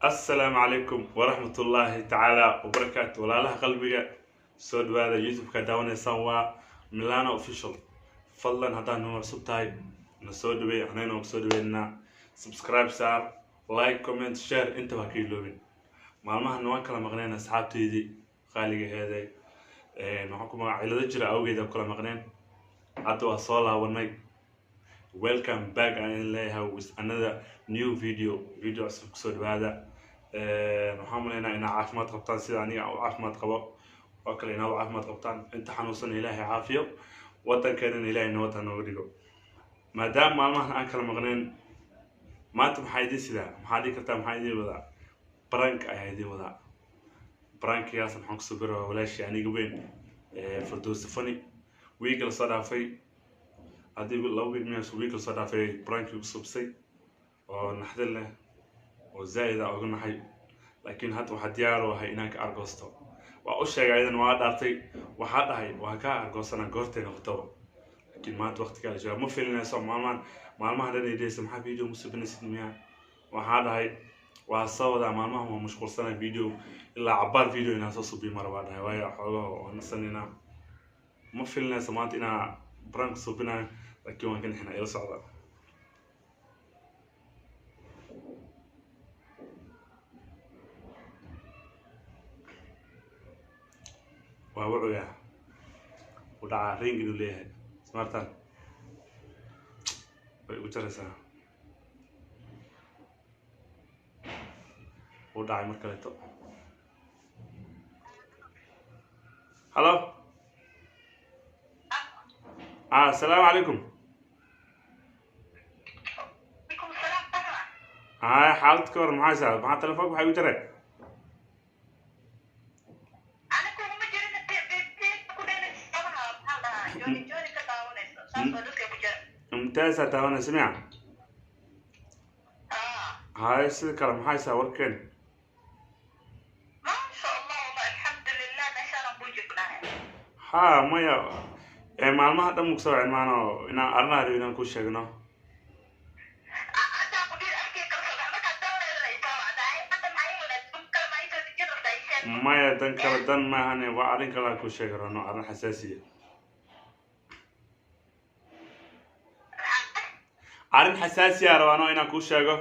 Assalaamu calaykum waraxmatullaahi tacaala wabarakaatu. Walaalaha qalbiga, soo dhawaada. YouTube-ka daawanaysaan waa Milano Official. Fadlan haddaad noo cusub tahay, na soo dhaweey, anayna waan kusoo dhaweynaa. Subscribe saar, like, comment, share, intaba ha ka iloobin. Maalmahan waan kala maqneen asxaabteydii qaaligaheeday, waxaan ku magac cilado jira awgeed aan kala maqneen. Hadda waa soo laabanay. Welcome back aan idin leeyahay with another new video, video cusub. Kusoo dhawaada. Waxaan maleynaa inaad caafimaad qabtaan sida aniga u caafimaad qabo oo kale inaad u caafimaad qabtaan. Inta xanuunsan Ilaahay caafiyo, waddankeenana Ilaahay nabad ha nooga dhigo. Maadaama maalmahan aan kala maqneen, maanta maxaa idin sidaa? Maxaa dhihi kartaa? Maxaa idin wadaa? Prank ayaa idin wadaa. Prankigaas maxaan kusoo biraa? Walaashii aniga weyn, Firdowsi Fani, wiiga lasoo dhaafay, haddii 2 wiig miyaas, wiig lasoo dhaafay prankii kusubsay oo naxdin leh oo zaa'id a uga naxay. Laakiin hadda waxaa diyaar u ahay inaan ka argoosto. Waa u sheegay ayadan, waa dhaartay, waxaa dhahay waa kaa argoosana goortay noqotaba. Laakiin maanta waqtigaa la jooga ma filinayso. Maalmahan, maalmahan dhan ay dhehaysa, "Maxaa video ma subinaysid miyaa?" Waxaa dhahay waa soo wadaa, maalmahan waa mashquulsanaa, video ilaa cabaar video inaan soo subiyo mara baa dhahay, waayo xoogaha waa nasanayna. Ma filinayso maanta inaa prank subinayo, laakiin waan ka nixinaa. Ila socda. Waa wucuyaa u dhacaa ring inuu leeyahay smartan way ugu jaraysaa. U dhacay mar kaleeto. Hallo, asalaamu calaykum. Hay, xaalad ka waran? Maxaa saa? Maxaa telefoonka waxaa igu jaray? Mumtaasaa taabanaysa miya? Hay, sida kale maxaa saa warkeen? Ha, maya, ee maalmaha dhan muku soo cilmaano inaan arrinaa rabi inaan kuu sheegno. Maya, dan kale dan maahane, waa arrin kale aan kuu sheegi rabno, arrin xasaasiya, arrin xasaasiya rabaano inaan kuu sheego.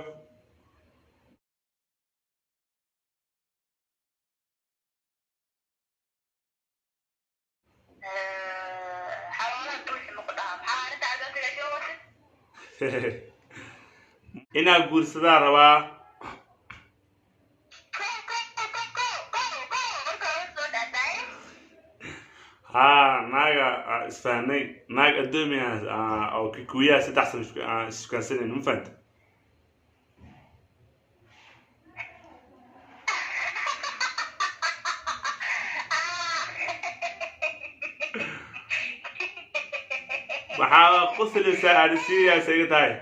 Inaa guursadaa rabaa. Ha, naaga isfahnay, naag adoomiya oo kikuyaha 3 sano issukaansanayno, ma fahanta? Maxaa qoslaysaa? Aada serious iga tahay?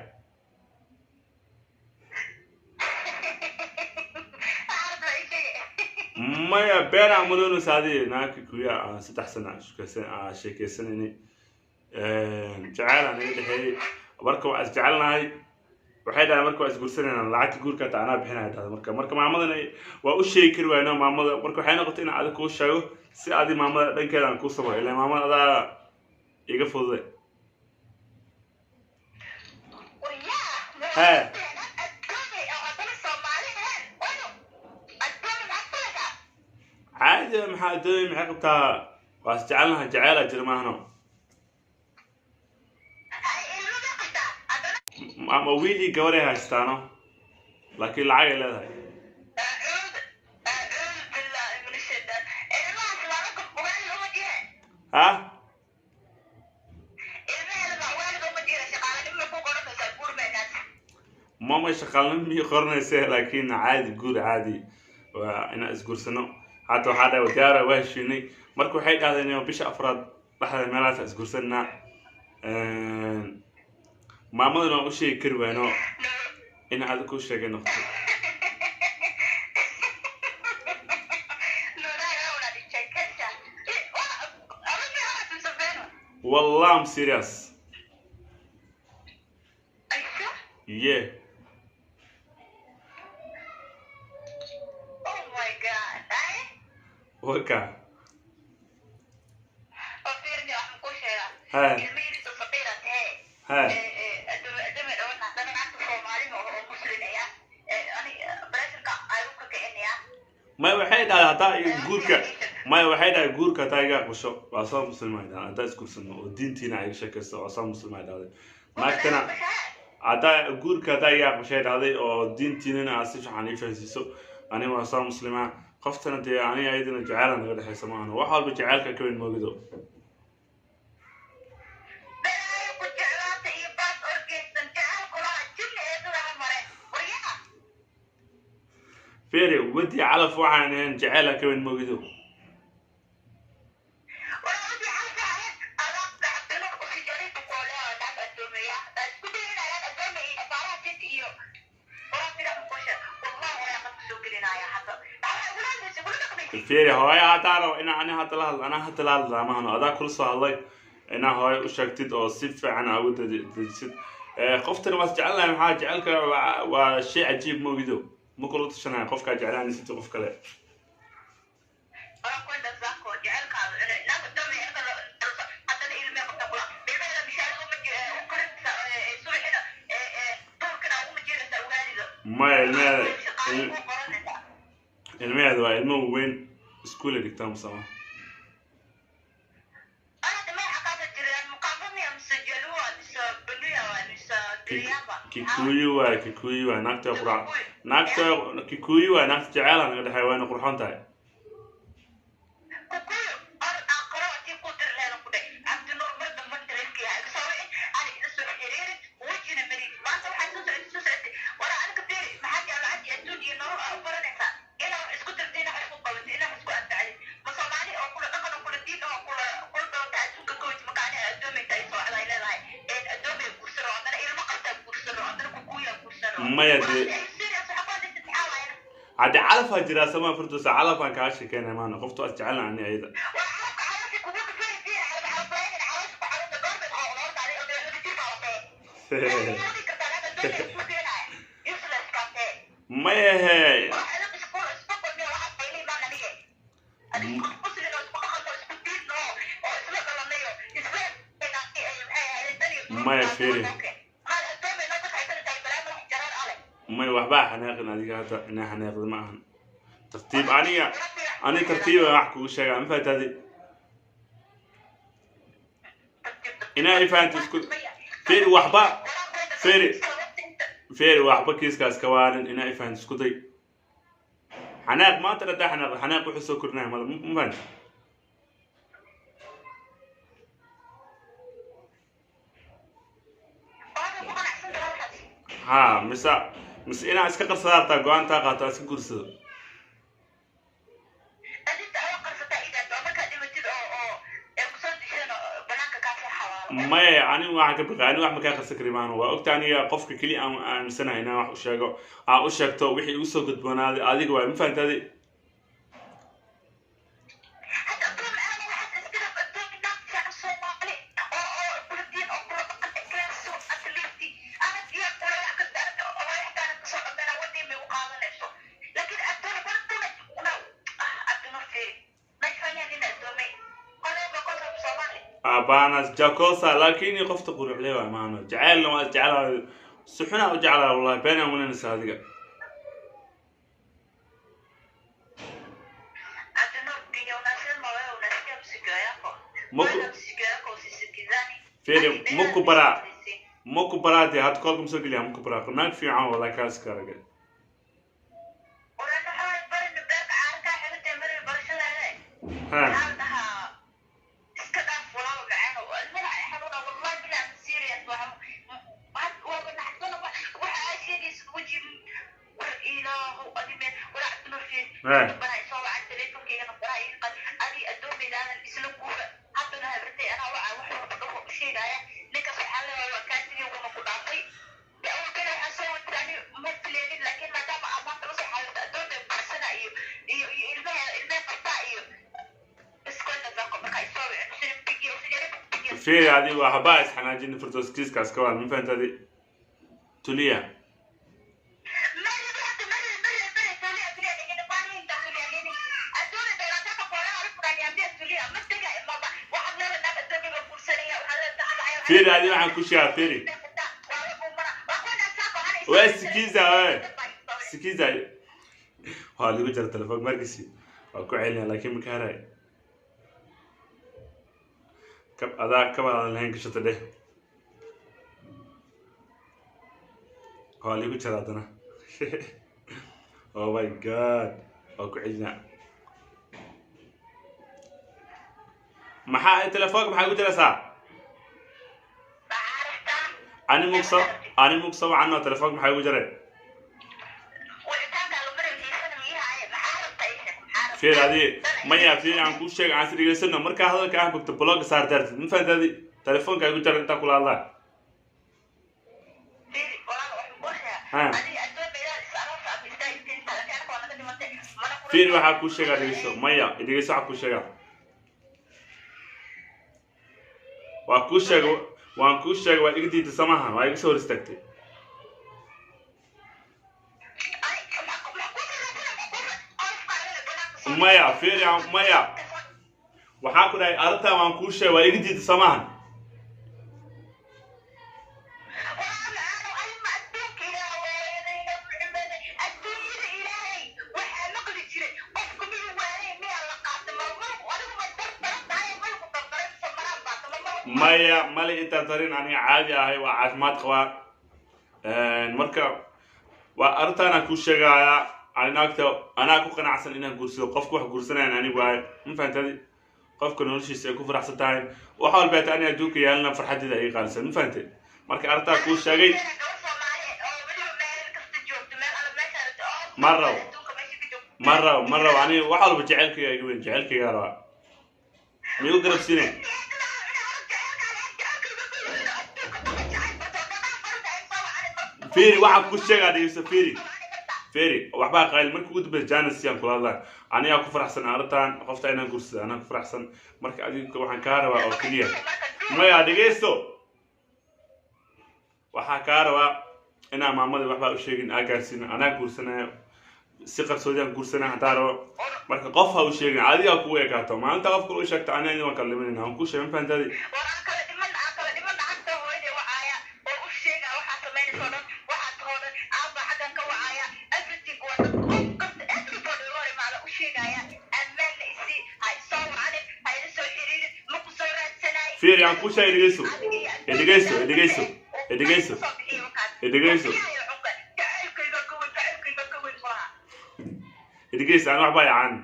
Maya, been aan malaynaysa adi. Naag kikuya 3 sano aan sheekeysanayna, jeceyl aan naga dhexeeyey. Marka waa isjecelnahay, waxay dhahay marka waa isguursanayna, lacagta guurka taa anaa bixinaya dhahda. Marka maamadana waa u sheegi kari waayno maamada. Marka waxay noqotay in adig kuu sheego si adi maamada dhankeeda aan kuu sabro, ilaa maamada adaa iga fududay. He, caadi, maxaa adooy? Maxay qabtaa? Waa isjecelnahay, jeceelaa jira maahno. Ama wiil iyo gabar ay haystaano, laakiin lacag ay leedahay. Ha, mama, shaqaalnimo miyay qoranaysa? Laakiin caadi, guur caadi waa inaan isguursano. Hadda waxaa dhahay diyaara, waa heshiinay. Marka waxay dhahdeen bisha afraad dhexda meelahaas isguursanaa. Maamadana waan u sheegi kari waayno, in adig kuu sheegay noqoto. Wallah, I'm serious. Yeah. Waka ha ha. Maya, waxay dhahday haddaa guurka, maya, waxay dhahay guurka haddaa iga aqbasho waa soo muslimay dhahday, haddaa isguursano oo diintiina ay iga sheekaysto waa soo muslimay dhahday. Naagtana haddaa guurka haddaa iga aqbashay dhahday oo diintiinana aad si fiican ii fahansiiso, aniga waa soo muslimaa. Qoftana dee aniga ayadana jeceela naga dhexaysa maahano, wax walba jeceelka ka weyn moogido. Fere wadi calaf waxaan ahayn jeceela ka weyn moogido. Fere hooyo haddaa rabo inaa ani hadda la hadlo, anaa hadda la hadlaa maahano, adaa kula soo hadlay inaa hooyo u sheegtid oo si fiican aa ugu dejisid. Qoftana waa jecelnahay, maxaa jecelka waa shay cajiib moogido, ma kula tashanaya qofkaa jeclaanaysid qof kale. Maya, ilmaheeda ilmaheeda waa ilmo weyn, iskuulay dhigtaa masama. Kikuyu waay, Kikuyu waay naagta, qurxa naagta Kikuyu waay naagta, jeceela naga dhexeeya wayna qurxoon tahay. Maya dee hadde calafaa jiraa sama Firdosa, calafaan kaa sheekeynaya maana, qoftu as jecelna ani ayada. Maya he, maya firi, maya waxbaa xanaaqin adiga hadda, inaa xanaaqda ma ahan, tartiib aniga ani tartiiba wax kugu sheegaa, ma fahantaadi inaa i fahanto isku firi, waxba firi firi, waxba kiiskaas ka waarin, inaa i fahanto isku day. Xanaaq maanta haddaa xanaaq xanaaq wuxuu soo kordhinaya mala, ma fahanti? Ha, mise inaa iska qarsada hartaa go-aantaa qaato iska guursado. Maya, anigu waxaan ka biqay anigu wax ma kaa qarsan kari maano, waa ogta aniga qofka keliya aan aaminsanahay inaan wax u sheego aan u sheegto wixii igu soo gudboonaaday adiga waay, ma fahantaadi? Abana jacosa, lakini qofta quruxley waay maano, jaceylna waa jeclaa, si xunaa u jeclaa wallahi, beenaan wananaysa adiga. Firi, maku baraa, maku baraa dee hadda koolka masoo geliya, maku baraa naag fiican wallahi kaaska aragay. Ha ha fiiri, adigu waxba isxanaajin Firdaus, kiiskaas ka waan, ma fahanta adi tuliya. Fiiri, adi waxaan ku sheegaa, fiiri. Waa sikiza, we sikiza, waa lagu jara telefoon markiisi, waa ku celinaya, laakiin maka haray. Kab adaa kabadaadan lahayn gashata dheh. Waa ligu jara haddana. Oh my God, waa ku celinaa. Maxaa telefoonka maxaa ku jiraysaa? Ani mugso, ani mugso wacano. Telefoonka maxaa ugu jiray? Fiir adi, maya, fiir, aan kuu sheega, aan is dhegeysano. Markaa hadalka ah bogto, block-ga saar dartid, ma fahanti? Adi telefoonka igu jara intaa kula hadlaa. Ha, fiir, waxaa kuu sheegaa, dhegeyso. Maya, dhegeyso, waxaa kuu sheegaa, waa kuu sheega, waan kuu sheegay, waa iga diiday samaha, waa iga soo hor istaagtay. Maya, fiir, maya, waxaa ku dhahay arrintan waan kuu sheegay, waa iga diiday samahan. Maya, mali intaan tarin, aniga caadi ahay, waa caafimaad qabaa. Marka waa arrintaanaan kuu sheegayaa. Ani naagta anaa ku qanacsan inaan guursado. Qofka wax guursanayan anigu waayo, ma fahantadi? Qofka noloshiisa ay ku faraxsan tahay, wax walbeeta ani adduunka yaalina farxaddeeda ay qaalisan, ma fahantay? Marka arrintaa kuu sheegay, ma rabo, ma rabo, ma rabo. Ani wax walba jecelkayga iga weyn, jecelkaygaa rabaa. Miigu garabsiine? Fiiri, waxaan ku sheegaa, dhegeyso. Fiiri, fiiri, waxbaa qayl. Markii ugu dambeysa janis yaan kula hadlaa. Anigaa ku faraxsan arrintan, qofta inaan guursado anaa ku faraxsan. Marka adiga waxaan kaa rabaa oo keliya, maya, dhegeysto, waxaa kaa rabaa inaa maamadii waxbaa u sheegin, aa gaarsiin. Anaa guursanaya, si qarsoodiyaan guursanaya haddaa rabo. Marka qof ha u sheegin, adigaa kugu ekaato. Maalinta qof kale u sheegto, aniga waan kala dhimanayna, waan kuu sheegay, ma fahantadi? War aan kala dhiman, aan kala dhiman. Lacagta hooyaday wacaaya oo u sheega waxaa samaynaysa oo dhan, waxaa tahoo dhan. Aabba xaggan ka wacaaya, everything waa dad qof kasta, everybody loo imaada u sheegaya. Ammaanna isii, ha isoo wacanin, ha ila soo xiriirin, ma ku soo raadsanaay. Fiiri, aan kuu sheegay, dhegeyso, dhegeyso, dhegeyso, dhegeyso, dhegeyso, dhegeyso. Ani waxbaa yacaan,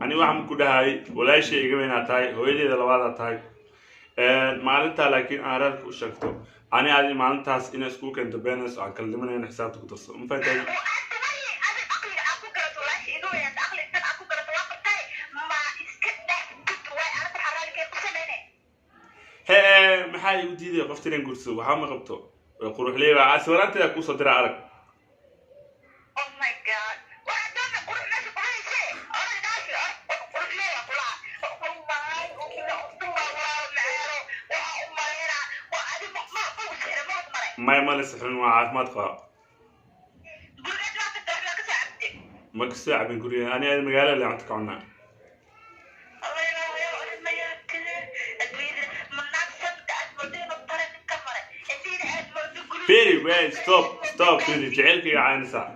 ani waxaan ku dhahay walaashay iga weynaa tahay, hooyadeeda labaadaa tahay. Maalintaa laakiin aan reerka u sheegto, ani adi maalintaas inay iskugu keento beenayso, aan kala dhimanayno, xisaabta ku darso, ma fahantahay? He, maxaa igu diidaya qofta inaan guursado? Waxaa ma qabto, way quruxley, baa sawiraanteeda kuusoo dira, arag. Oh my God. Waa doona qurux meesha ku hayse. Oray dhaafi, qurux leeya kula. Wallahi, waa macaano. Waa u maleynaa. Waa adi ma u sixira, ma u maray. Maya, ma la sixrin, waa caafimaad qabaa. Gurigeed waa tagtay, wax baa ka soo cabtay. Ma kasoo cabin guriga, ani adi magaalada le cunto ka cunaa. Allah ilaahay, oray ma yaabtide. Adduunyada ma naag sabta aad moodo inuu taran ka maray. Intiina aad moodo guriga. Fiiri, wait, stop, stop. Fiiri, jecelkayga caynaysaa.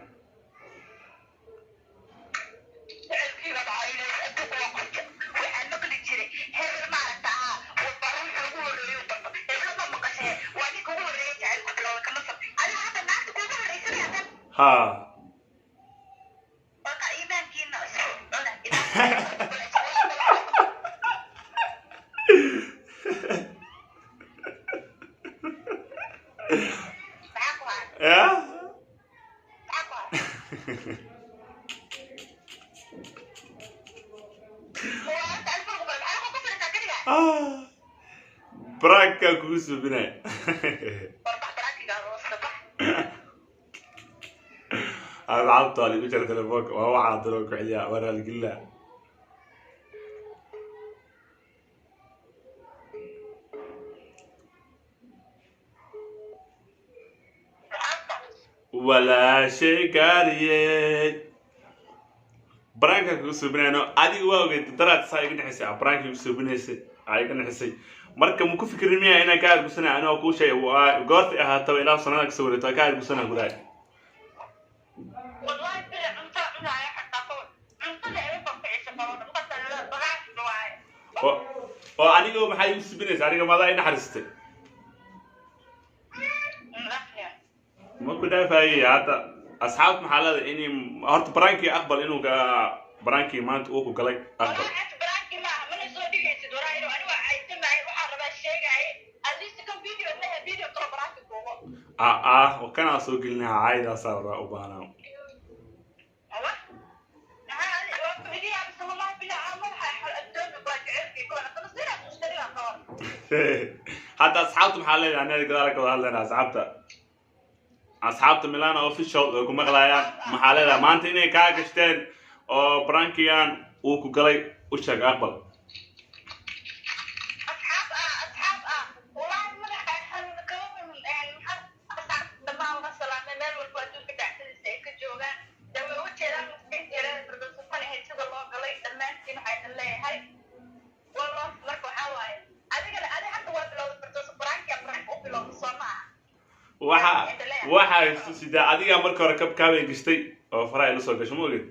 Jecelkiiba caynaysa, adduunka waa qurja. Waxaa maqli jiray heer maaragta ah, waa ruuxa ugu horreeyay u barto. Heblo ma maqashee? Waa ninka ugu horreeyay jacaylku bilowday kama sab. Adiga hadda naagta kuugu horreysay haddan. Ha. Waa ka iimaankiina isku cuna. Maxaa ku haray? Ya. Maxaa ku haray? Waa horta alfa ugu badan. Maxaa ku filantaa keligaa? Prank-kaa kugu suubinaya. War bax, prank-iga hoosta bax. Asxaabta, waa ligu jira telefoonka, waa waxaa dalo ku celiyaa, waa raaligelina. Walaashay gaariyey, prank-ka kugu suubinayno. Adiga waa ogeyd daraad saa iga dhexaysay, prank-ka igu suubinaysay. Ay ka nixisay. Marka ma ku fikrin miya inaan ka argusanay? Anigoo kuu sheegay waa goorti ahaataba ilaa sanada kasoo wareegto waa ka argusanaa gudahay. Wallahi bila cunta cunaya xataa kawar cuntada iga kobkicisa kawar markaas bagaashka waaye. Oo aniga maxay igu sibinaysa? Aniga madaa i naxariistay? Ma ku dhaafayay. Hadda asxaabta maxaa leedahay? Inay horta baraankii aqbal, inuu baraankii maanta uu ku galay aqbal. Waraa baraanki maaha, mana soo dhigaysid. Waraa inu aniga caysamaayo, waxaa rabaa sheegaaye at least kan video maha, video kalo baraanki kuugo. Ah ah, oo kanaa soo gelinaha caydaasaa rabaa u baahnaa. Awa maxaa waa wallahi bilaa madaxa addoonka baa jecelkii kuwana qanasiraa mushtariga kawar. Hadda asxaabta maxaa leedahay? Anaga gadaal ka wada hadlayna. Asxaabta Milano Official oo ku maqlayaan maxaa leedahay maanta inay kaa gashteen oo brankigan uu ku galay? U sheeg, aqbal. Asxaab ah, asxaab ah, wallahi madaxa xanuun kaba. Maxaa asxaab dhammaan la salaamay meel walba adduunka dhacdadiisa ay ka joogaan. Dee way u jeedaan maskiinteerada firdowsafan ahayd sida loo galay. Dhammaantiin waxaa idin leeyahay wallo. Marka waxaa waaye adigana adi hadda waa bilowda firdowsa baraankia, baraanka u bilowda soo maaha? Waxa sidaa adigaa marka hore kabkaabay gashtay oo faraha ila soo gasho, ma ogid?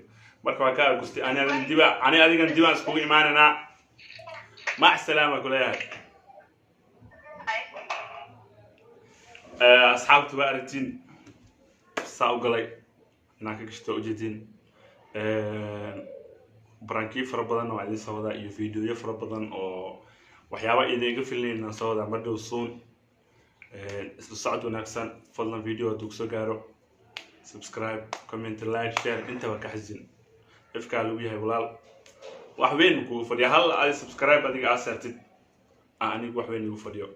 Marka waa kaa gustay. Ani adigan diba, ani adigan dibaan iskugu imaanaynaa. Mac salaama kuleeyahay. Asxaabtu waa aragtiin saa u galay inaan ka gashto, ujeedin. Barankiyo fara badan waa idiin soo wadaa iyo videoyo fara badan oo waxyaaba idinga filnayn aan soo wadaa mar dhow soon. Isla socod wanaagsan. Fadlan video hadduu kusoo gaaro, subscribe, comment, like, share intaba ka xasin. Ifkaa lagu yahay walaal, wax weyn kugu fadhiya hal adi subscribe adiga aa saartid, anigu wax weyn igu fadhiyo.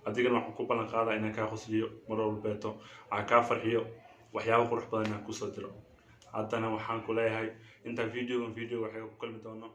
Adigana waxaan ku ballan qaadaa inaan kaa qosliyo mar walbeeto, aan kaa farxiyo, waxyaabo qurux badan inaan kusoo diro. Haddana waxaan ku leeyahay intaan videogan video waxay ku kulmi doono.